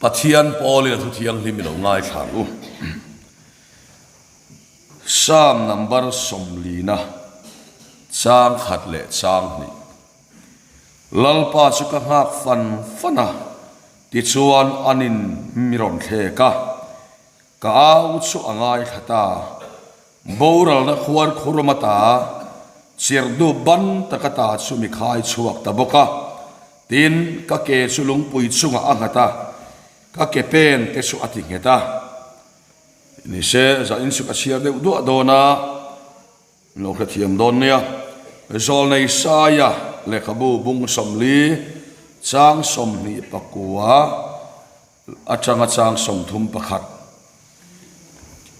Pathian pawlin a thu thianghlim i lo ngaithla ang u. Psalm number sawmlina chang khat leh chang hnih. Lalpa chu ka nghak fan fan a, tichuan anin mi rawn thlek a, ka au chu a ngaithla ta. Boralna khuar khurum ata chirhdu ban taka ta chu mi khai chhuak ta bawk a, tin, ka ke chu lungpui chungah a nghat a, ka ke pen te chu a ti nghet a. Nise, zah insuk a chhiar deuh duah dawn a, lo hrethiam dawn nia. Zawlnei Saia lehkhabu bung 40, chang 29, Atanga chang 31,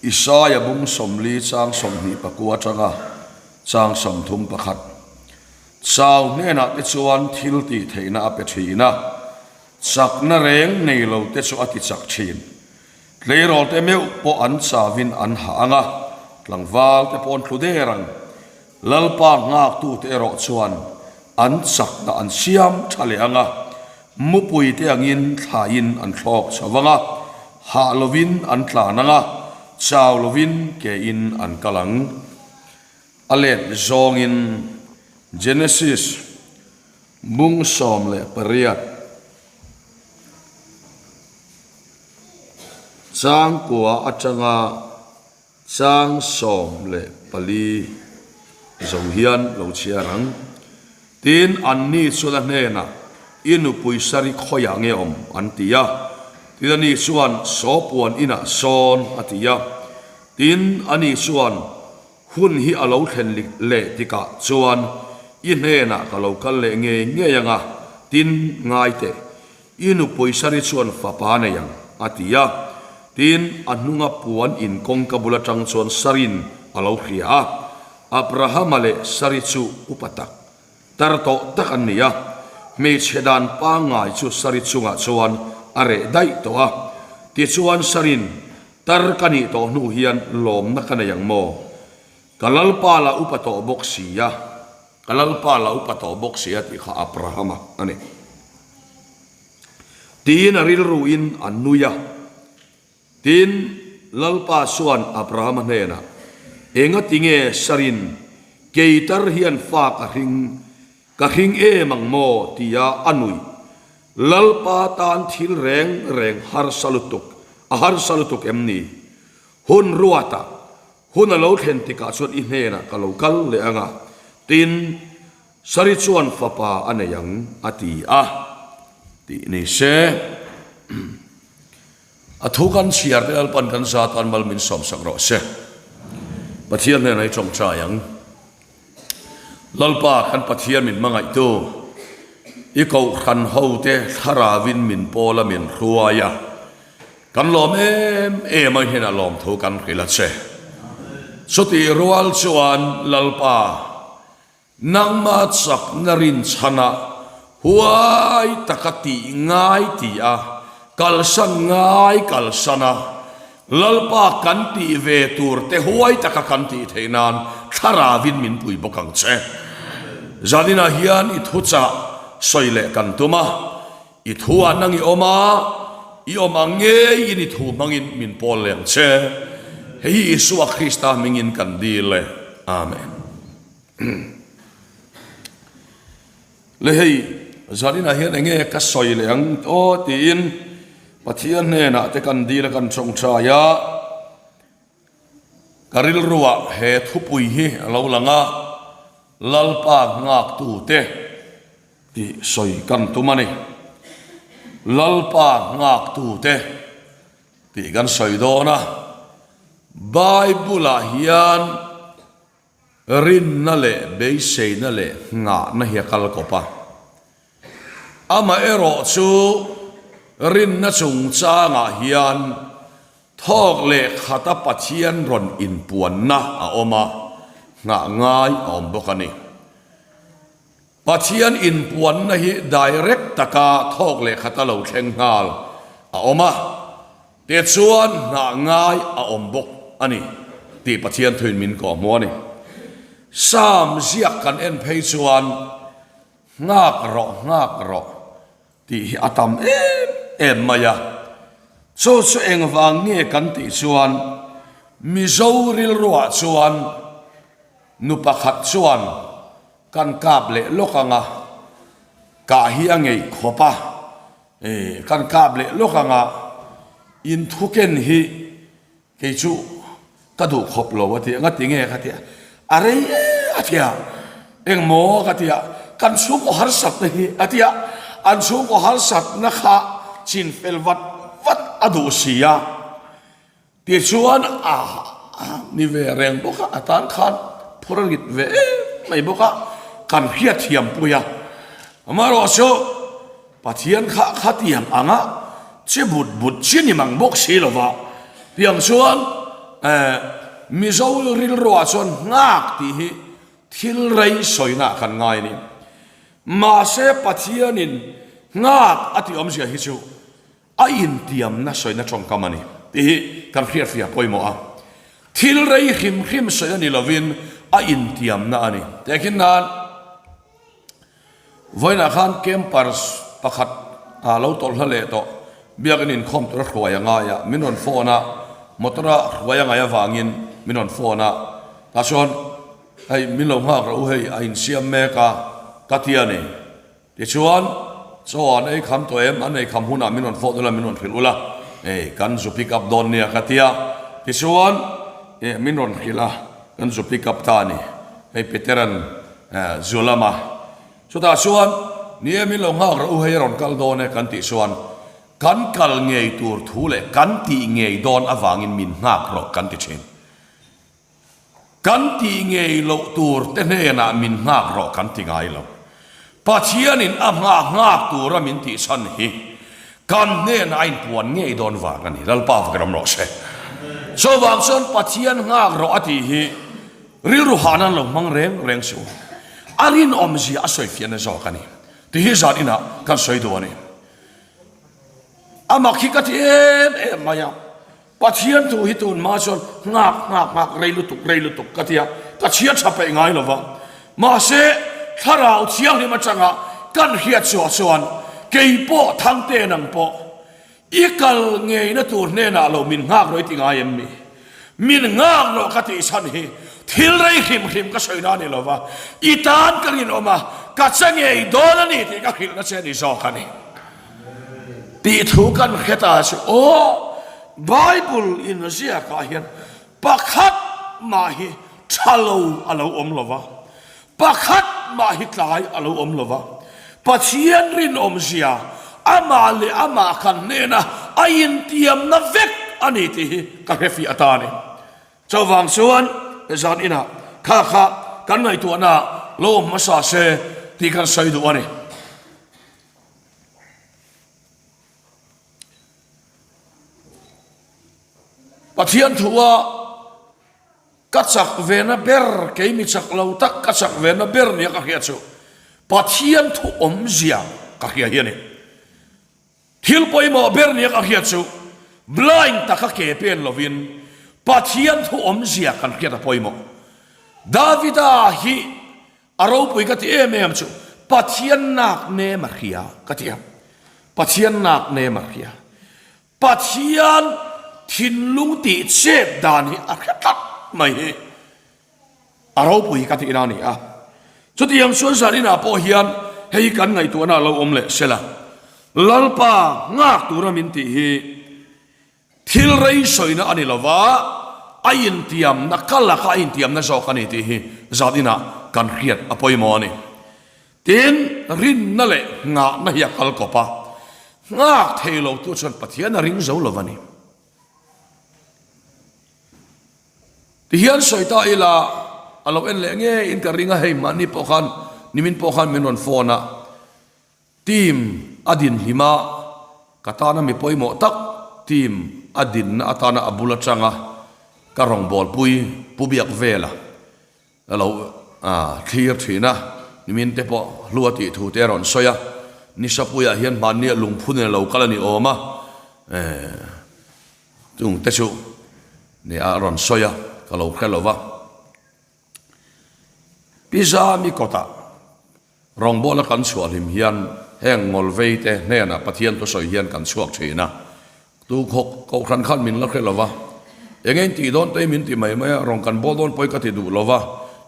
Isaia bung 40 chang 29 atanga chang 31, Chau hnenah te chuan thil tih theihna a pe thin a, chakna reng nei lo te chu a ti chak thin. Tleirawl te meuh pawh an chauin an hah ang a, tlangval te pawh an tlu der ang. Lalpa nghaktute erawh chuan an chakna an siam tha leh ang a, mupuite angin thlaiin an thlawk chho vang a, hah lovin an tlan ang a, chau lovin kein an kal ang. A let zawngin Genesis bung 18 changkua atanga Chang 14 zo hian lo chhiar ang. Tin, anni chuan a hnenah, I nupui sari khawiah nge awm? an ti a. Tin, ani chuan, Saw puan inah sawn, a ti a. Tin, ani chuan, Hun hi a lo thlen leh tikah chuan i hnenah ka lo kal leh ngei ngei ang a, tin, ngai teh. I nupui Sari chuan fapa nei ang, a ti a. Tin, a hnunga puan in kawngka bul atang chuan Sarin a lo hria a. Abrahama leh Sari chu upa tak, tar tawh tak an ni a. Hmeichhe dan pangngai chu Sari chungah chuan a reh daih tawh a. Tichuan Sarin, Tar ka nih tawh hnu hian lawmna ka nei ang maw? Ka Lalpa la upa tawh bawk si a. Ka Lalpa la upa tawh bawk si a tih kha Abrahama a ni. Tiin a rilruin a nui a. Tin, Lalpa chuan Abrahama hnenah, Engati nge Sarin kei tar hian fa ka hring, ka hring em ang maw? tia a nui. Lalpa tan thil reng reng harsa lutuk, a harsa lutuk em ni? Hun ruatah Hun a lo thlen tikah chuan i hnenah ka lo kal leh ang a, tin, Sari chuan fapa a nei ang, a ti a, tih ni se. A thu kan chhiar te Lalpan kan za tan mal min sawmsak rawh se. Pathian hnenah i tawngtai ang. Lalpa kan Pathian min hmangaihtu, i kohhran hote thlarauin min pawl a min hruai a, kan lawm em em a i hnenah lawmthu kan hrilh a che. Chutih rual chuan Lalpa, nangmah chakna rinchhana huai taka tih ngai ti a, kalsan ngai kalsan a, Lalpa kan tih ve tur te huai taka kan tih theih nan thlarauin min pui bawk ang che. Zaninah hian i thuchah sawi leh kan tum a, i thu ah nang i awm a, i awm ang ngeiin i thu hmangin min pawl leh ang che. Hei hi Isua Krista hmingin kan dil e. Amen. Le hei, zaninah hian enge ka sawi leh ang aw tiin Pathian hnenah te kan dil a kan tawngtai a, ka rilruah he thupui hi a lo lang a, Lalpa nghaktute tih sawi kan tum a ni. Lalpa nghaktute tih kan sawi dawn a, Bible-ah hian Rinna leh beiseina leh nghahna hi a kal kawp a. Amaherawhchu, rinna chungchangah hian thawk leh khata Pathian rawn inpuanna a awm a, nghah ngai a awm bawk a ni. Pathian inpuanna hi direct taka thawk leh khata lo thleng nghal a awm a, tichuan hnah ngai a awm bawk a ni tih Pathian thuin min kawhhmuh a ni. Psalm ziak kan en phei chuan nghak rawh nghak rawh tih hi a tam em em mai a. Chu chu engvang nge kan tih chuan Mizo rilruah chuan nu pakhat chuan kan kap leh lawk ang a, kah hi a ngeih khawp a, kan kap leh lawk ang a, inthuken hi Kei chu ka duh khawp lo a ti a, ngati nge ka ti a, a rei e a ti a, engmaw ka ti a, kan chhungkaw harsatna hi a ti a, an chhungkaw harsatna kha chin fel vat vat a duh si a, tichuan a ni ve reng bawk a, a tan khan phur a rit ve em mai bawk a, kan hriatthiam pui a, amaherawhchu. Pathian kha khatiang anga che but but chi ni mang bawk si lova, tiang chuan eh Mizo rilruah chuan nghak tih hi thil rei sawina kan ngai a ni. Mahse Pathianin nghak a tih awmzia hi chu a intiamna sawina tawngkam a ni tih hi kan hriatfiah pawimawh a. Thil rei hrim hrim sawi a ni lovin a intiamna a ni. Tehkhin nan. Vawiinah khan campers pakhat a lo tawlh hla leh tawh. Biakin inkhawm tura hruai a ngai a, min rawn phone a, motor a hruai a ngaih avangin min rawn phone a, tah chuan hei min lo nghak rawh u hei a insiam mek a ka ti a ni. Tichuan chaw an ei kham tawh em, an ei kham hunah min rawn phone ula min rawn hrilh ula, hei kan zu pick up dawn nia ka ti a, tichuan min rawn hrilh a, kan zu pick up ta a ni, hei Peter-a'n Zu lama chutah chuan ni e min lo nghak rawh u hei a rawn kal dawn e kan tih chuan kan kal ngei tur thu leh kan tih ngei dawn avangin min nghak rawh kan ti thin. Kan tih ngei loh tur te hnenah min nghak rawh kan ti ngai lo. Pathianin a nghah nghak tura min tih chhan hi kan hnenah a inpuan ngei dawn vang a ni. Lalpa va ram rawh se. Chuvang chuan Pathian nghak rawh a tih hi Rilru hahna an lo hmang reng reng suh. A rinawmzia a sawi fiahna zawk a ni. Ti hi zan inah kan sawi duh a ni. A mak hi ka ti em em mai a. Pathian thu hi tun hma chuan nghak nghak nghak rei lutuk rei lutuk ka ti a, ka chhiar tha peih ngai lo va. Mahse, thlarau thianghlim atanga kan hriat chhuah chuan kei pawh Thangte nang pawh I kal ngeina tur hnenah lo min nghak rawh i ti ngai em mi? Min nghak rawh ka tih chhan hi thil rei hrim hrim ka sawi na ni lo va, i tan ka rinawm a, ka che ngei dawn a ni tih ka hrilhna che a ni zawk a ni. Tih thu kan hre ta chu aw, Bible inziakah hian pakhat mah hi tha lo a lo awm lo va, Pakhat mah hi tlai a lo awm lo va, Pathian rinawmzia amah leh amah kan hnena a intiamna vek a ni tih hi ka hre fiah ta a ni. Chuvang chuan zan inah kha kha kan ngaihtuahna lo awm hmasa se tih kan sawi duh a ni. Pathian thua Ka chak vena ber, kei mi chak lo tak ka chak vena ber nia ka hria chu Pathian thu awmzia ka hria hi a ni. Thil pawimawh ber nia ka hria chu blind taka ke pen lovin Pathian thu awmzia kan hriat a pawimawh. Davida hi a ropui ka ti em em chu Pathian nak nem a hria ka ti a, Pathian nak nem a hria. Pathian thinlung tih chet dan hi a hre tlat mai hi a ropui ka tihna a ni a. Chutiang chuan zaninah pawh hian hei hi kan ngaihtuahna a lo awm leh sela, Lalpa nghak tura min tih hi thil rei sawina a ni lova, a intiamna, ka laka a intiamna zawk a ni tih hi zaninah kan hriat a pawimawh a ni. Tin, rinna leh nghahna hi a kal kawp a, nghak thei lo tu chuan Pathian a ring zo lo a ni. Tihian sawi ta ila, a lo en leh ngeiin ka ring a, hei mahni pawh khan nimin pawh khan min rawn phone a, team a din hlim a, ka tana mi pawimawh tak team a dinna atana a bul atanga ka rawngbawlpui Pu Biakvela, A lo thlir thin a, nimin te pawh hlu a tih thu te a rawn sawi a, Nisapuiah hian hmanni ah lungphun in a lo kal a ni awm a, chung te chu ni a rawn sawi a, ka lo hre lo va. Pi Zami kawtah rawngbawla kan chhuah hlim hian heng ngawlvei te hnenah Pathian thusawi hian kan chhuak thin a. Tu khawk kohhran khan min la hre lo va, eng eng tih dawn te min ti mai mai a, rawn kan bawl dawn pawi ka ti duh lo va,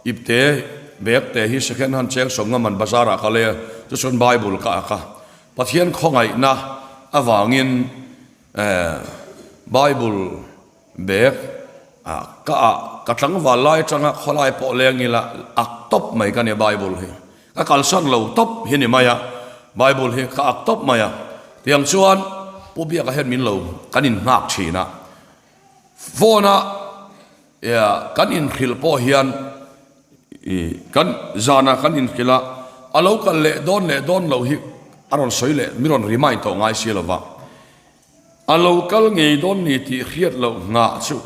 ipte bag te hi second hand cheng sawm nga man bazar ah ka lei a, chu chuan bible ka ak a, Pathian khawngaihna avangin eh bible bag ah ka ah ka tlangval lai atanga khawlai pawh leng ila ak tawp mai ka nia bible hi. Ka kalsan lo tawp hi ni mai a, Bible hi ka ak tawp mai a, tiang chuan Pu Biaka hian min lo kan in nghak thin a, phone a kan inhrilh pawh hian kan zan a kan inhrilh a, a lo kal leh dawn leh dawn loh hi a rawn sawi leh mi rawn remind tawh ngai si lo va, a lo kal ngei dawn ni tih hriat loh nghah chu.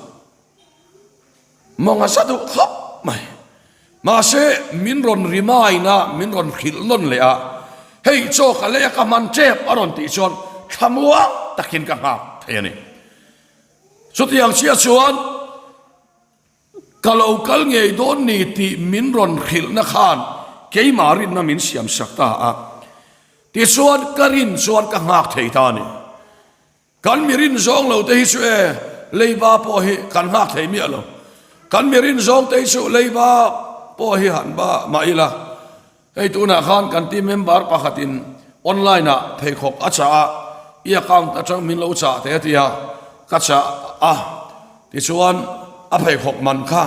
Mawng a za duh khawp mai. Mahse, min rawn remind a, min rawn hrilh nawn leh a, hei chaw ka lei a ka hman tep a rawn tih chuan thlamuang takin ka nghak thei a ni. Chutiang chiah chuan ka lo kal ngei dawn ni tih min rawn hrilhna khan keimah rinna min siam sak ta a. Tichuan ka rin chuan ka nghak thei ta a ni. Kan mi rin zawng lo te hi chu e, leiba pawh hi kan nghak thei miah lo. Kan mi rin zawng te hi chu leiba pawh hi han ba mah ila. Hei tunah khan kan team member pakhatin online ah pheikhawk a chah a, i account atang min lo chah te a ti a, ka chah a, tichuan a pheikhawk man kha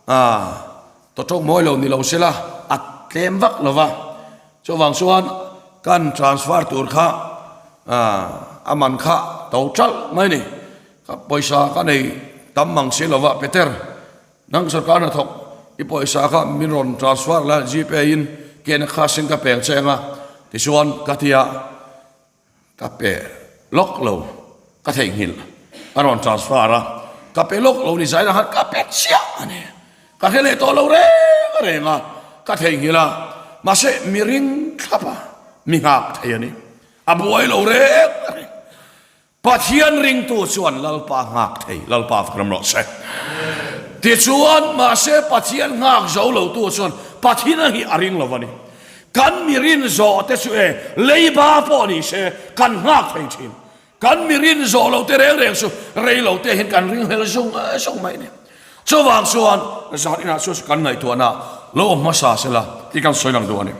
ah tawtawk mawi lo ni lo sela a tlem vak lo va. Chuvang chuan kan transfer tur kha a man kha to ṭalh mai ni. Ka pawisa ka nei tam mang si lova Peter, nang sorkar hnathawk i pawisa kha min rawn transfer la Gpay in kehna kha sin ka peng che anga tichuan ka ti a. Ka pe lawk lo, ka theihnghilh a rawn transfer a, ka pe lawk lo ni zai khan ka pe chiah a ni. Ka hre leh tawh lo reng reng a, ka theihnghilh a, mahse mi ring thlap a, mi nghak thei a ni. A buai lo reng reng. Pathian ringtu chuan Lalpa nghak thei, Lalpa fak ram rawh se. Tichuan, mahse Pathian nghak zo lotu chuan Pathian hi a ring lo a ni. Kan mi rin zawh te chu e leiba pawh ni se kan nghak thei thin. Kan mi rin zawh lo te reng reng chu rei lo te hian kan ring hlel zung zung mai ni. Chuvang chuan zan inah chu kan ngaihtuahna lo awm hmasa sela tih kan sawi lang duh a ni.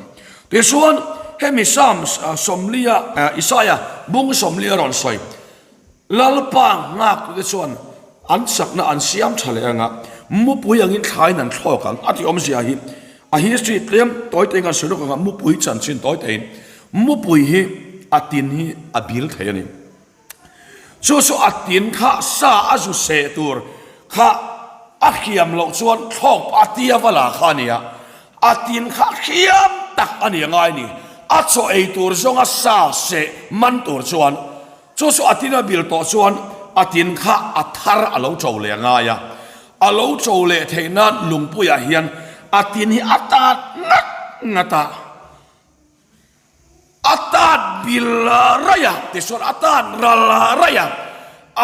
Tichuan hemi Psalms sawmlia Isaiah bung sawmlia rawn sawi. Lalpa nghaktute chuan an chakna an siam tha leh ang a, mupui angin thlain an thlawk ang a tih awmzia hi a history tlem tawi tein kan sawi lawk ang a, mupui chanchin tawi tein mupui hi a tin hi a bil thei a ni. Chu chu a tin kha sa a zu seh tur kha a hriam loh chuan thlawk a tia va la kha a ni a, a tin kha hriam tak a ni a ngai ni. A chaw ei tur zawnga sa seh man tur chuan Chu chu a tin a bil tawh chuan a tin kha a thar a lo to leh a ngai a, a lo to leh theih nan lungpuiah hian a tin hi a tat ngat ngat a, a tat bil raih a, tichuan a tat ral raih a,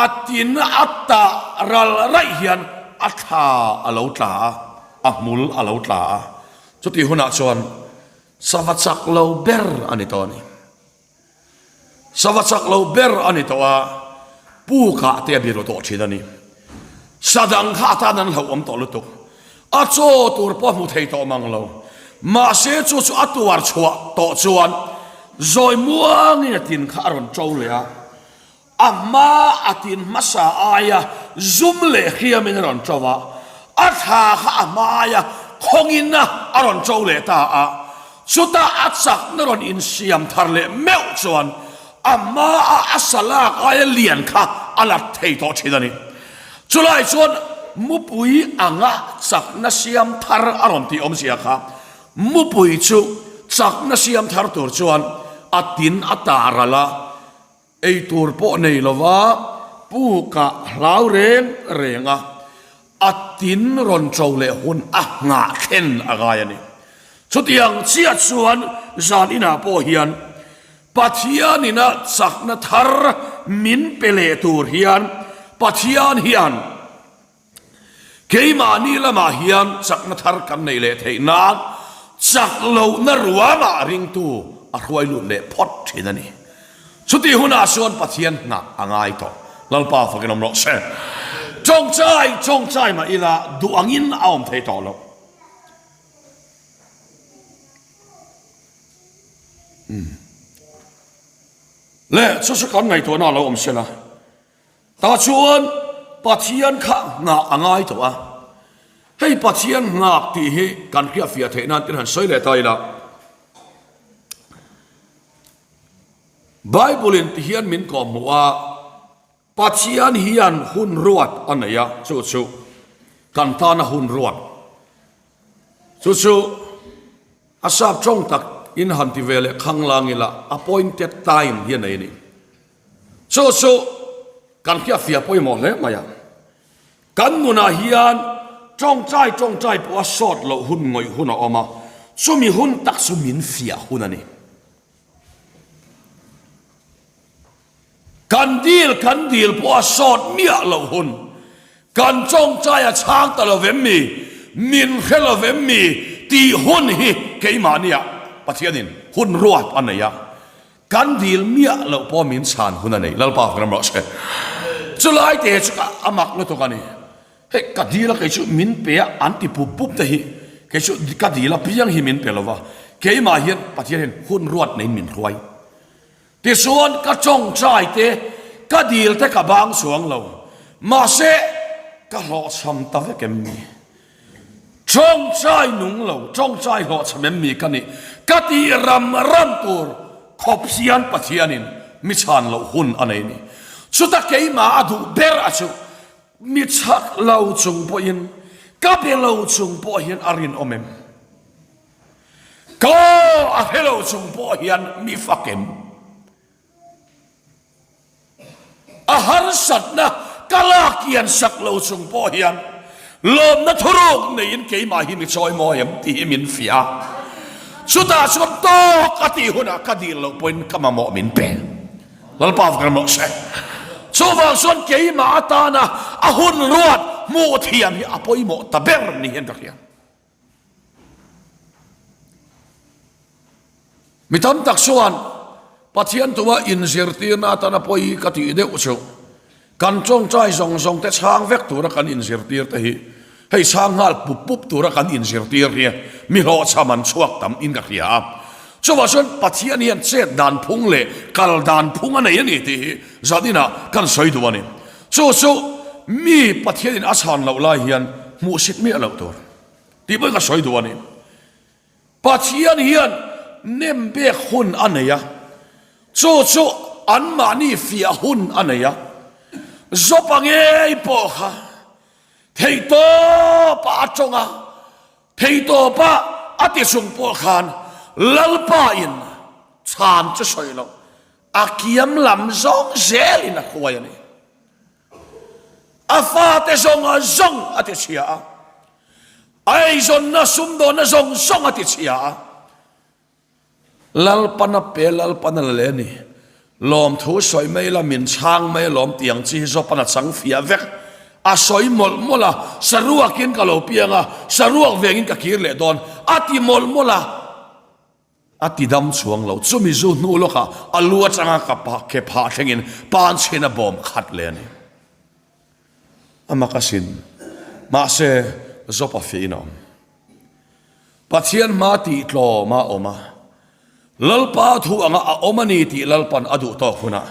a tin a tah ral raih hian a thla a lo tla a, a hmul a lo tla a, chutih hunah chuan sava chak lo ber a ni tawh a ni. Sava chak lo ber a ni tawh a, pukah te a biru tawh thin a ni. Sa dang kha atan an hlauhawm tawh lutuk. A chaw tur pawh a hmu thei tawh mang lo. Mahse chu chu a tuar chhuah tawh chuan zawi muangin a tin kha a rawn to leh a. A hma a tin hmasa aia zum leh hriamin a rawn to a, a thla kha a hma aia khawngin a a rawn to leh ta a. Chutah a chakna rawn insiam thar leh meuh chuan a hma a a sa lak aia lian kha a lat thei tawh thin a ni. Chulai chuan mupui anga chakna siam thar a rawn tih awmzia kha mupui chu chakna siam thar tur chuan a tin a tar al a, Ei tur pawh nei lova pukah hlau reng reng a, a tin rawn to leh hun a nghah thlen a ngai a ni. Chutiang chiah chuan zan inah pawh hian Pathianin a chakna thar min pe leh tur hian Pathian hian Keimahni lamah hian chakna thar kan neih leh theih nan chak lohna ruangah ringtu a hruai lut leh phawt thin a ni. Chutih hunah chuan Pathian hnah a ngai tawh. Lalpa fakin awm rawh se. Tawngtai tawngtai mah ila duh angin a awm thei tawh lo. Le chu chu kan ngaihtuahna a lo awm sela. Tah chuan Pathian kha nghah a ngai tawh a. Hei Pathian nghak tih hi kan hriatfiah theih nan tin han sawi leh ta ila. Bible in ti hian min kawhhmuh a, Pathian hian hun ruat a nei a, chu chu kan tana hun ruat. Chu chu a sap tawng tak in han ti ve leh khanglang ila, appointed time hi a nei a ni. Chu chu kan hriatfiah pawimawh hle mai a. Kan nunah hian tawngtai tawngtai pawh a sawt loh hun ngawih hun a awm a, chumi hun tak chu min fiah hun a ni. Kan dil kan dil pawh a sawt miah loh hun, kan tawngtai a chhang ta lo vem mi, min hre lo vem mi tih hun hi keimahniah Pathianin hun ruat a nei a. Kan dil miah loh pawh min chhan hun a nei, Lalpa ram rawh se. Chulai te chu ka a mak lutuk a ni. Hei ka dil a kei chu min pe a an ti pup pup te hi kei chu ka dil a piang hi min pe lo va, keimah hian Pathian hian hun ruat neiin min hruai. Tichuan ka tawngtai te ka dil te ka bang chuang lo, mahse ka hlawhchham ta vek em ni? Tawngtai nung lo, tawngtai hlawhchham em mi ka nih? Ka tih ram ram tur khawp hian Pathianin mi chhan loh hun a nei ni. Chuta keimah a duh ber a chu mi chak lo chung pawhin, ka be lo chung pawh hian a rinawm em? Ka a hre lo chung pawh hian mi fak em? A harsatna ka lak ian sak lo chung pawh hian lawmna thuruk neiin keimah hi mi chawimawi em tih hi min fiah a. Chutah chuan tawk a tih hunah ka dil loh pawhin ka mamawh min pe. Lalpa va kan rawh se. Chuvang chuan keimah atana a hun ruat hmuh thiam hi a pawimawh ta ber ni hian ka hria. Mi tam tak chuan Pathian tua inzirtirna atana pawi ka tih deuh chu kan tawngtai zawng zawng te chhang vek tura kan inzirtir te hi hei chhang nghal pup pup tura kan inzirtir hi mi hlawhchham an chhuak tam in ka hria a. Chuvah chuan Pathian hian chet dan phung leh kal dan phung a nei a ni tih hi zaninah kan sawi duh a ni. Chu chu mi Pathianin a chhan loh lai hian hmuhsit miah loh tur tih pawhin ka sawi duh a ni. Pathian hian nem bek hun a nei a, chu chu anmahni fiah hun a nei a. Zawpa ngei pawh kha theihtawpa a tawng a, theihtawpa a ti chung pawh khan Lalpa in chhan chu sawi loh A kiam lam zawng zelin a hruai a ni. A fate zawng a zawng a ti chhia a. A eizawnna sumdawnna zawng zawng a ti chhia a. Lalpana pe Lalpana la le ni. Lawmthu sawi mai la min chhang mai alawm tih ang chi hi Jopan a chang fiah vek. A sawi mawlh mawlh a, saruakin ka lo piang a, saruak vengin ka kir leh dawn a ti mawlh mawlh a. A ti dam chuang lo. Chumi zu hnu lawkah a lu atanga ka ke phah thlengin pan chhin a bawm khat leh a ni. A mak asin. Mahse, Job a fiahin a awm. Pathian hma tih tlawm a awm a, Lalpa thu anga a awm a ni tih Lalpan a duh tawk hunah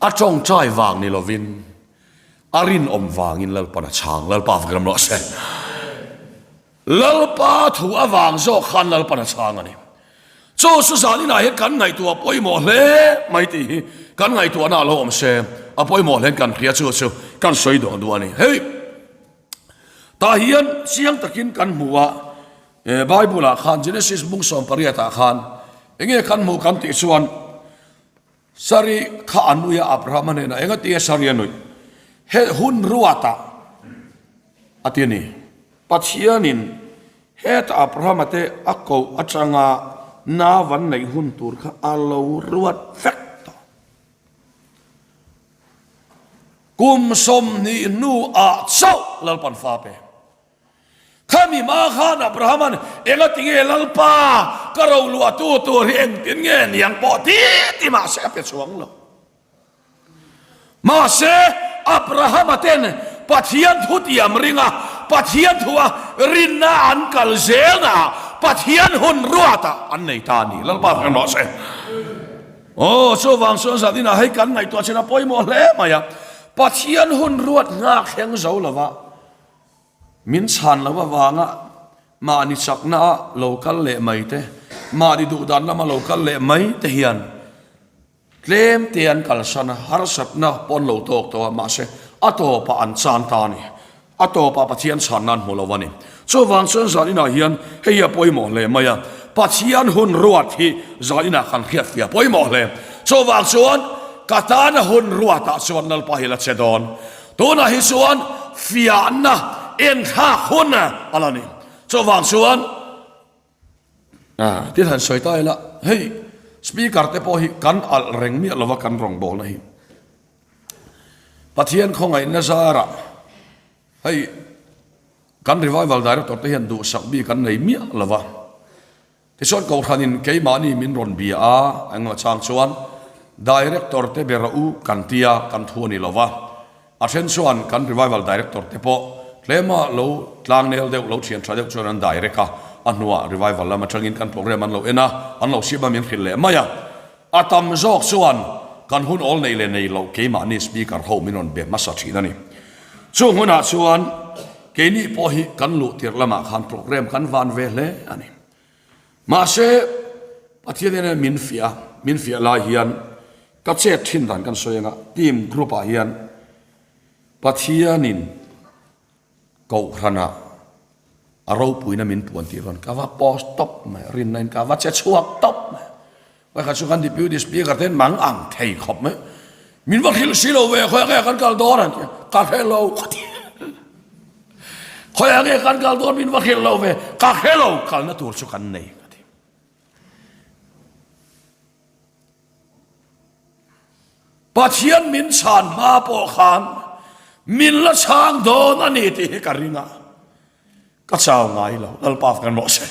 a tawngtai vang ni lovin a rinawm vangin Lalpan a chhang. Lalpa vek ram rawh se. Lalpa thu avang zawk khan Lalpan a chhang a ni. Chu chu zaninah hian kan ngaihtuah pawimawh hle mai tih hi kan ngaihtuahna a lo awm se, a pawimawh hlein kan hria chu chu kan sawi duah duah a ni. Hei tah hian chiang takin kan hmu a, Bible ah khan Genesis bung 18 ah khan enge kan hmuh kan tih chuan Sari kha a nui a, Abrahama hnenah engati nge Sari a nuih? He hun ruatah a ti a ni. Pathianin heta Abrahama te a koh atanga nau an neih hun tur kha a lo ruat vek tawh. Kum 20 hnuah chauh Lalpan fa pe. Khami hma khan Abrahama'n, Engati nge Lalpa ka roluahtu tur hi engtin nge niang pawh ti ti mahse a pe chuang lo. Mahse. Abrahama ten Pathian thutiam ringa Pathian thua rinna an kal zelnaah Pathian hun ruatah an nei ta a ni. Lalpa fak rawh se. Aw, chuvang chuan zan inah hei kan ngaihtuah chin a pawimawh hle mai a. Pathian hun ruat nghak thleng zo lova min chhan loh avanga mahni chakna a lo kal leh mai te, mahni duhdan lama lo kal leh mai te hian Tlem te an kalsan a, harsatna pawh an lo tawk tawh a, mahse a tawpah an chan ta a ni. A tawpah Pathian chhanna an hmu lo a ni. Chuvang chuan zaninah hian hei hi a pawimawh hle mai a, Pathian hun ruat hi zaninah kan hriatfiah pawimawh hle. Chuvang chuan ka tana hun ruatah chuan Lalpa hi la che dawn. Tunah hi chuan fiahna enthlak hun a la ni. Chuvang chuan. Ah, thil han sawi ta ila, hei speaker te pawh hi kan alh reng miah lova kan rawngbawlna hi. Pathian khawngaihna zarah hei kan revival director te hian duhsak bik an nei miah lova. Tichuan Kohhranin keimahni min rawn bia a, engemaw chang chuan director te ber u kan tia kan thu a ni lova. A then chuan kan Revival Director te pawh tlema lo tlangnel deuh, lo thian tha deuh chuan an direct a, a hnuah Revival lam atangin kan program an lo en a, an lo siam a min hrilh leh mai a. A tam zawk chuan kan hun awl nei leh nei loh keimahni Speaker ho min rawn be hmasa thin a ni. Chung hunah chuan keini pawh hi kan luh tirh lamah khan program kan van ve hle a ni. Mahse, Pathian hian min fiah a, min fiah lai hian ka chet thin dan kan sawi anga team group ah hian Pathianin Kohhranah a ropuina min puan tih rawn ka va post tawp mai, rinna in ka va che chhuak tawp mai. Pakhat chu kan Deputy Speaker ten mang ang thei khawp mai. Min va hrilh si lo ve, khawiah nge kan kal dawn an ti a, ka hre lo ka ti. Khawiah nge kan kal dawn min va hrilh lo ve, ka hre lo kalna tur chu kan nei ka ti. Pathian min chhan hma pawh khan min la chhang dawn a ni tih hi ka ring a. Ka chau ngai lo, Lalpa kan rawh se.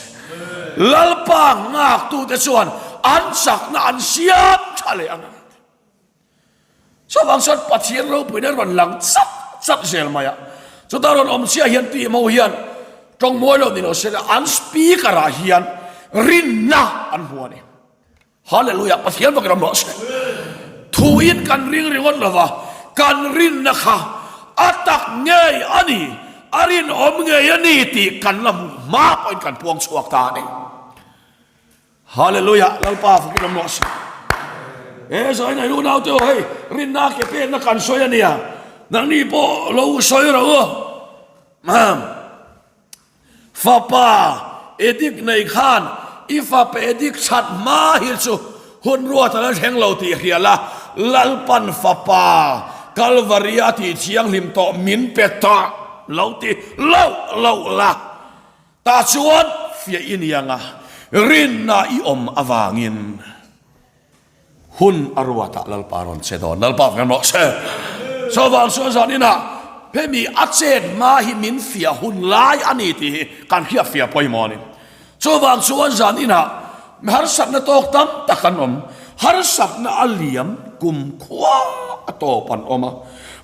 Lalpa nghaktute chuan an chakna an siam tha leh ang. Chuvang chuan Pathian ropuina rawn lang chak chak zel mai a. Chuta rawn awm chiah hian tih ho hian tawng mawi lo ni lo se la an speaker ah hian rinna an hmu a ni. Hallelujah Pathian bawkin awm rawh se. Thuin kan ring ringawt lova, kan rinna kha a tak ngei a ni, a rinawm ngei a ni tih kan la hmuh hma pawhin kan puang chhuak ta a ni. Hallelujah Lalpa fakin awm rawh se. He zaina hi unaute aw hei rinna ke pekna kan sawi a nia, nangni pawh lo sawi rawh u. Fapa edik nei khan i fapa edik that hma hi chu hun ruat a la thleng lo tih hria la, Lalpan fapa Kalvari a tih thianghlim tawh min pe tawh lo ti loh loh la. Tah chuan fiah i ni ang a, rinna i awm avangin. Hun a ruatah Lalpa rawn che dawn. Lalpa kan rawh se. Chuvang chuan zan inah hemi a chet hma hi min fiah hun lai a ni tih hi kan hriat fiah pawimawh a ni. Chuvang chuan zan inah mi harsatna tawk tam tak an awm. Harsatna a liam kum khua a tawp an awm a.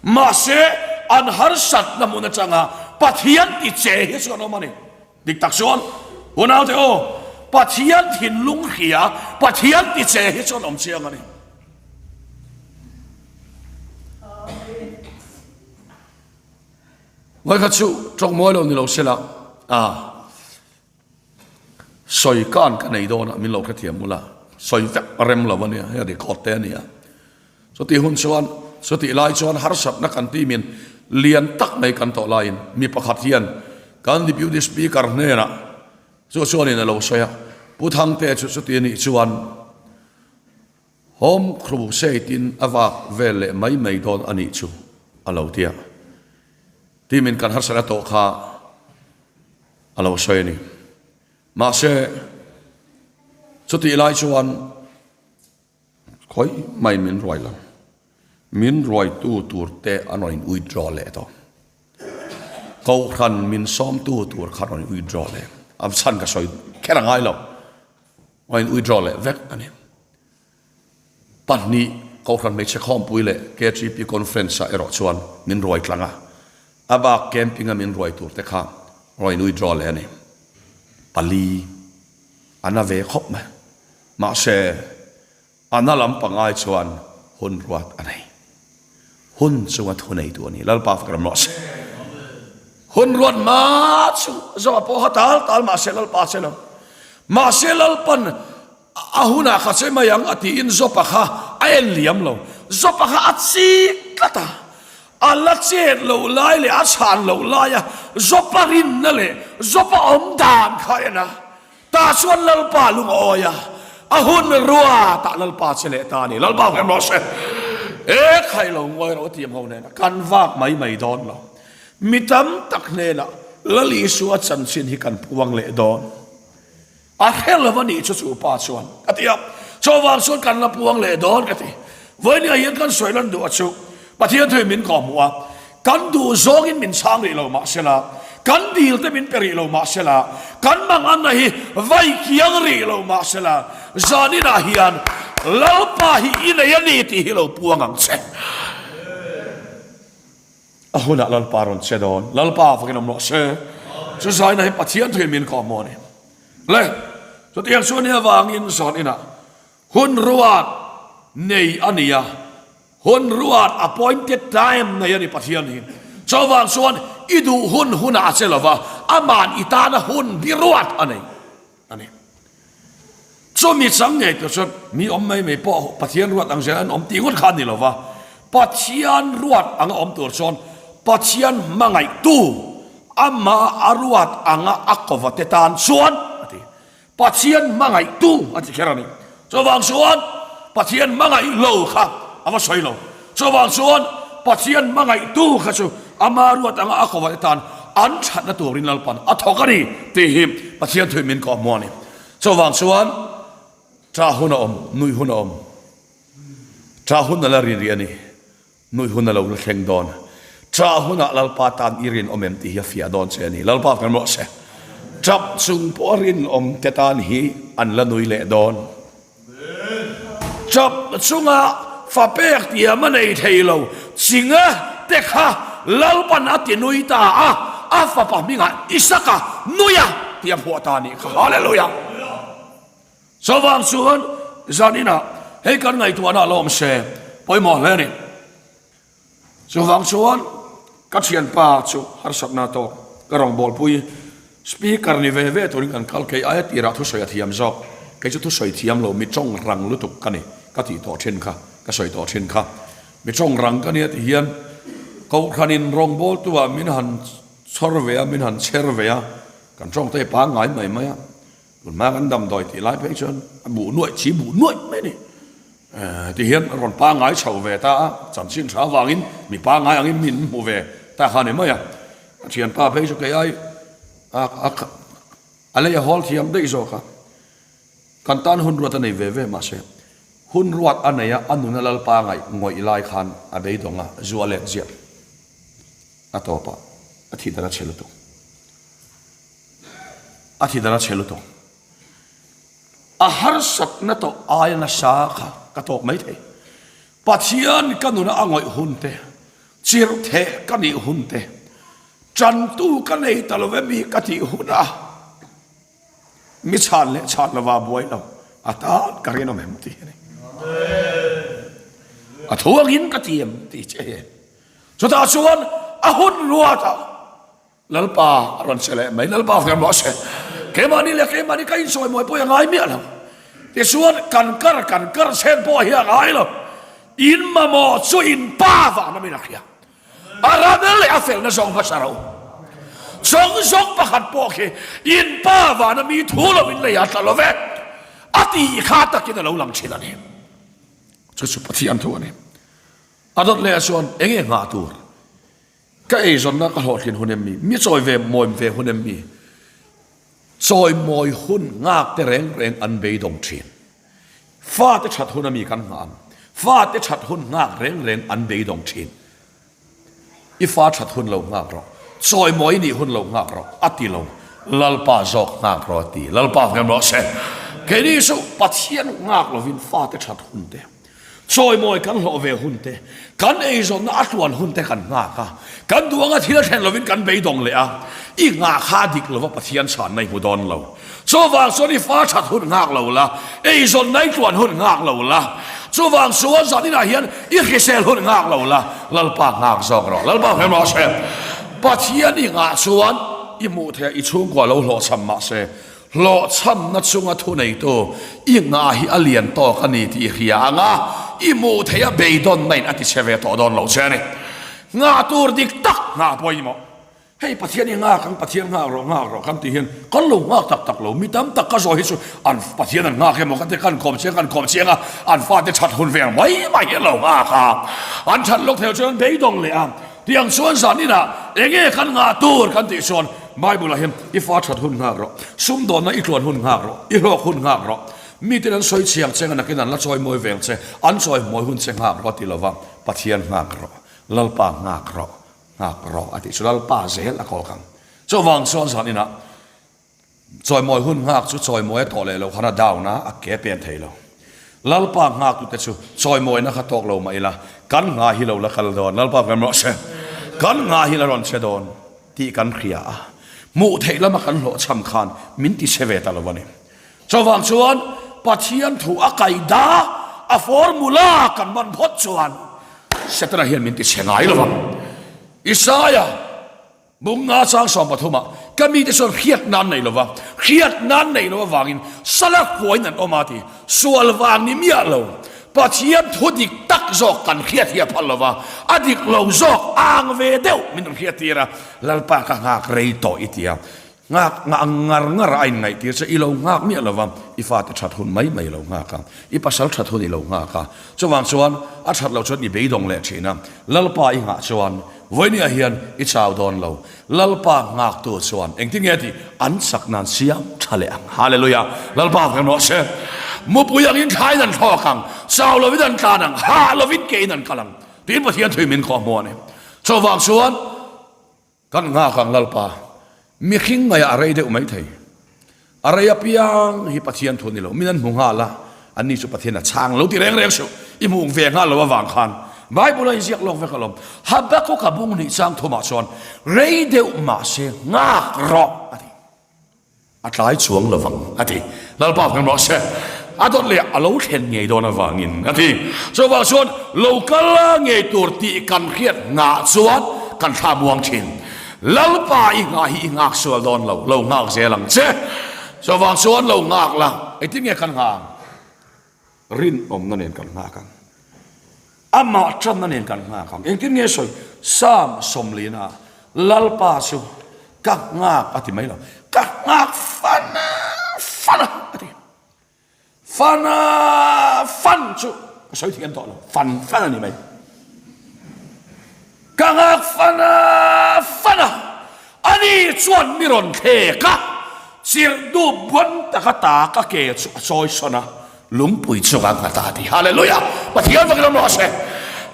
Mahse an harsatna hmun atanga Pathian ti che hi chu an awm a ni. Dik tak chuan, unaute aw, Pathian thinlung hria, Pathian ti che hi chuan awm chiang a ni. Vawikhat chu tawng mawi lo ni lo sela, a sawi kan ka nei dawn a, min lo hrethiam ula, sawi vek rem lo a nia, hei record te a nia. Chutih hun chuan, chutih lai chuan harsatna kan timin lian tak mai kan tawh laiin mi pakhat hian kan Deputy Speaker hnenah chu chuanin a lo sawi a, Pu Thangte chu chuti anih chuan Home Crusade-in a vak vel leh mai mai dawn a nih chu a lo ti a. Timin kan harsatna tawh kha a lo sawi a ni. Mahse, chutih lai chuan Khawi mai min ruai lo. Min ruaitu tur te an rawn in withdraw leh tawh. Kohhran min sawmtu tur kha rawn in withdraw leh. A chhan ka sawi kher a ngai lo. Rawn in withdraw leh vek a ni. Pahnih. Kohhran Hmeichhe Khawmpui leh KTP Conference-ah erawh chuan min ruai tlang a, a bak camping-a min ruai tur te kha rawn withdraw leh a ni. Pali a na ve khawp mai. Mahse, a na lam pangai chuan hun ruat a nei. Hun chunga thu neitu a ni. Lalpa fak ram rawh se. Hun ruat hma chu zawh pawh kha tal tal mahse Lalpa che lo. Mahse Lalpan a hunah kha che mai ang a tiin Jopa kha a en liam lo. Jopa kha a chik tlat a. A la chet loh lai leh a chhan loh laia Jopa rinna leh Jopa awm dan kha a en a. Tah chuan Lalpa lung a awi a, a hun ruatah Lalpa che leh ta a ni. Lalpa hmel rawh se. E khai lo ngawi rawh tiang ho hnenah kan vak mai mai dawn lo. Mi tam tak hnenah Lal Isua chanchin hi kan puang leh dawn. A hre lo a nih chu chu pa chuan ka ti a. Chuvang chuan kan la puang leh dawn ka ti. Vawinia hian kan sawi lan duh a chu Pathian thuin min kawhhmuh a, kan duh zawngin min chhang rih lo mahsela, kan dil te min pe rih lo mahsela, kan manganna hi vai kiang rih lo mahsela, zaninah hian Lalpa hi i nei a ni tih hi lo puang ang che. A hunah Lalpa rawn che dawn. Lalpa fakin awm rawh se. Chu zainah hi Pathian thuin min kawhhmuh a ni. Le, chutiang chu a nih avangin zaninah Hun ruat nei a ni a, hun ruat appointed time nei a ni Pathian hi. Chuvang chuan i duh hun hunah a che lova, aman i tana hun bi ruat a nei a ni. Chumi chang ngei tur chuan mi awm mai mai pawh Pathian ruat ang zel an awm tih ngawt kha a ni lova, Pathian ruat anga awm tur chuan Pathian hmangaihtu amah a ruat anga a kova te tan chuan a ti. Pathian hmangaihtu a ti kher a ni. Chuvang chuan Pathian hmangaih lo kha a va sawi lo. Chuvang chuan Pathian hmangaihtu kha chu ama ruat anga a kawh atan an thatna turin Lalpan a thawk a ni tih hi Pathian thuin min kawhhmuh a ni. Chuvang chuan ṭah hun a awm, nuih hun a awm. Ṭah hun a la ri rih a ni. Nui hun a lo la thleng dawn. Ṭah hunah Lalpa tan i rinawm em tih hi a fiah dawn che a ni. Lalpa kan rawh se. Ṭap chung pawh a rinawm te tan hi an la nui leh dawn. Ṭap chunga fa pek tiam a nei thei lo chinga te kha Lalpan a ti nui ta a, a fapa hmingah Isaka nuia tih a phuah ta a nih kha. Hallelujah! Chuvang chuan zaninah hei kan ngaihtuahna a lawm se pawimawh hle a ni. Chuvang chuan ka thianpa chu harsatna tawk ka rawngbawlpui speaker ni ve ve turin kan kal kei aia tirah thusawi a thiam zawk. Kei chu thusawi thiam lo mi tawng rang lutuk ka ni ka tih tawh thin kha ka sawi tawh thin kha. Mi tawng rang ka nia ti hian Kohhranin rawngbawltu ah min han chhawr ve a min han chher ve a kan tawngtai pangngai mai mai a. Tunhma kan damdawi tih lai phei chuan a buh nuaih chi buh nuaih mai a ni. Ti hian a rawn pangngai chho ve ta a, chanchin tha avangin mi pangngai angin min hmu ve ta kha a ni mai a. A thianpa phei chu kei ai a lei a hawl thiam daih zawk a, kan tan hun ruat a nei ve ve mahse hun ruat a nei a, a nuna Lalpa ngaih ngawih lai khan a beidawng a, zu a let ziah a tawp a, a thih dan a chhe lutuk. A thi dara chhe lutuk. A harsatna tawh aia nasa kha ka tawk mai thei. Pathian ka nuna a ngawih hun te, chirh theh ka nih hun te, tantu ka nei ta lo emi ka tih huna mi chhan leh chhan lova buai lo a tan ka rinawm em tih a ni. A thu angin ka ti em tih che hi. Chutah chuan a hun ruatah Lalpa a rawn che leh mai, Lalpa hmel mawh se. Keimahni leh keimahni ka insawi mawi pawh hi a ngai miah lo. Tichuan kan kar kan kar chhen pawh hi a ngai lo. In mamawh chu in pa vang lamin a hria. A ram leh a felna zawng hmasa ro. Zawng zawng pakhat pawh khi in pa vana mi thu lovin lei a tla lo ve. A tih kha takin a lo lang thin a ni. Chu chu Pathian thu a ni. A dawt leh ah chuan enge nghah tur? Ka eizawnna ka hlawhtlin hun em mi? Mi chawi ve mawi ve hun em mi? Chawi mawi hun nghak te reng reng an beidawng thin. Fate that hun a mi kan nghah ang. Fate that hun nghak reng reng an beidawng thin. I fa that hun lo nghak rawh. Chawi mawi nih hun lo nghak rawh a ti lo. Lalpa zawk nghak rawh a ti. Lalpa hmel rawh se. Keini chu Pathian nghak lovin fate that hun te. Chawimawi kan hlawh ve hun te, kan eizawnna a tluan hun te kan nghak a, kan duh anga thil a thlen lovin kan beidawng leh a, i nghah kha a dik lova Pathian chhanna i hmu dawn lo. Chuvang chuan i fa that hun nghak lo la, eizawnna i tluan hun nghak lo la, chuvang chuan zaninah hian i hrisel hun nghak lo la, Lalpa nghak zawk rawh. Lalpa hmel rawh se. Pathian i nghah chuan i hmuh theih a, i chhungkua lo hlawhchham mah se, Hlawhchhamna chunga thuneitu i ngah hi a lian tawk a ni tih i hria ang a, i hmuh theih a beidawnna in a ti chhe ve tawh dawn lo che a ni. Nghah tur dik tak nghah pawimawh. Hei Pathian i nghak ang, Pathian nghak rawh, nghak rawh kan tih hian kan lo nghak tak tak lo. Mi tam tak ka zawh hi chu an Pathian an nghak emaw kan ti, kan kawm chiang, kan kawm chiang a, an fate that hun vel mai mai hi an lo nghak a. An that lawk theih chuan an beidawng leh a. Tiang chuan zan inah eng nge kan nghah tur kan tih chuan Bible ah hian i fa that hun nghak rawh, sumdawnna i tluan hun nghak rawh, i hlawk hun nghak rawh, miten an sawi chhiang che nga nakin an la chawi mawi veng che, an chawi mawi hun che nghak rawh a ti lova, Pathian nghak rawh, Lalpa nghak rawh, nghak rawh a tih chu Lalpa zel a kawk ang. Chuvang chuan zan inah Chawimawi hun nghak chu chawimawi a tawh leh loh khan a down a, a ke pen thei lo. Lalpa nghaktute chu chawimawina kha tawk lo mah ila, kan nghah hi lo la kal dawn, Lalpa kan rawh se, kan nghah hi la rawn che dawn tih kan hria a, hmuh theih lama kan hlawhchham khan min ti che ve ta lo a ni. Chuvang chuan Pathian thu a kaida, a formula kan man phawt chuan Setana hian min ti che ngai lo vang. Isaia. Bunga chang 13 ah ka mite chuan hriat nan nei lova, hriat nan nei lo avangin sala huain an awm a ti. Sual vang ni miah lo, Pathian thu dik tak zawk kan hriat hi a phal lova, a dik lo zawk ang ve deuh min rawn hriat tir a, Lalpa ka nghak rei tawh i ti a, nghak ngah ngar ngar a inngaihtir che i lo nghak miah lova, i fate that hun mai mai i lo nghak a, i pasal that hun i lo nghak a, chuvang chuan a that loh chuan i beidawng leh thin a, Lalpa i nghah chuan Vawinia hian i chau dawn lo. Lalpa nghaktu chuan engtin nge tih an chak nan siam tha leh ang. Hallelujah! Lalpa veng rawh se. Mupui angin thlain an thlawk ang, chau lovin an tlan ang, hah lovin kein an kal ang tiin Pathian thui min khawh hmu a ni. Chuvang chuan kan nghak ang Lalpa. Mihring ngaihah a rei deuh mai thei. A rei apiang hi Pathian thu a ni lo. Min an hmu nghal a, anni chu Pathian a chhang lo ti reng reng suh. I hmuh ve nghal lo avang khan Bible a inziak lawk vek alawm. Habakkuk a bung hnih chang thumah chuan rei deuh mahse nghak rawh a ti. A tlai chuang lo vang a ti. Lalpa hmel rawh se. A dawt leh a lo thlen ngei dawn avangin a ti. Chuvang chuan lo kal ngei tur tih kan hriat nghah chuan kan thla muang thin. Lalpa i nghah hi i nghak sual dawn lo, lo nghak zel ang che. Chuvang chuan lo nghak la, engtin nge kan nghah ang? Rinawmna nen kan nghak ang. Amah tanna nen kan nghak ang. Engtin nge sawi? Psalm sawmlina Lalpa chu ka nghak a ti mai lo, ka nghak fan fan a a ti. Fan a fan chu ka sawi thiam tawh lo, fan fan a ni mai. Ka nghak fan a fan a, ani chuan mi rawn thlek a, chirh dup buan taka ta ka ke chu a chawi sawn a, lungpui chu ka nghat a ti. Hallelujah! Pathian vakin awm rawh se.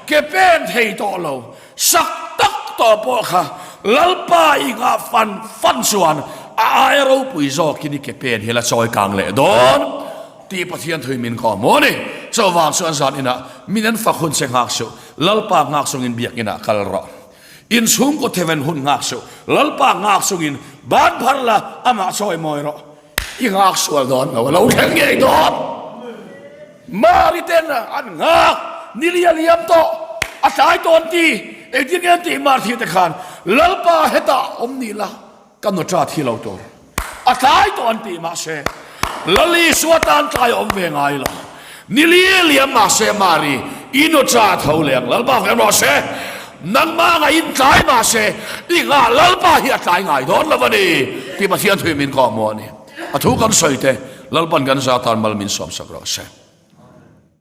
Ke pen thei tawh lo, Sak tak tawh pawh kha Lalpa i nghah fan fan chuan a aia ropui zawkin i ke pen hi la chawi kang leh dawn tih Pathian thui min kawh maw ni. Chuvang chuan zan inah min an fak hun che nghak suh, Lalpa nghak chungin biakinah kal rawh. Inchhungkaw theven hun nghak suh, Lalpa nghak chungin ban phar la amah chawi mawi rawh. I nghak sual dawn lo, a lo thleng ngei dawn. Mari ten an nghak ni li a liam tawh, a tlai tawh an ti. Engtin nge an tih Marthi te khan, Lalpa hetah awm ni la, ka nuṭa thi lo tur. A tlai tawh an ti mahse, Lal Isua tan tlai a awm ve ngai lo. Ni li a liam mahse Mari, i nuṭa tho leh ang, Lalpa hmel rawh se. Nangmah ngaihin tlai mahse, i nghah Lalpa hi a tlai ngai dawn lo a ni tih Pathian thuin min kawhhmuh a ni. A thu kan sawi te, Lalpan kan za tan mal min sawmsak rawh se.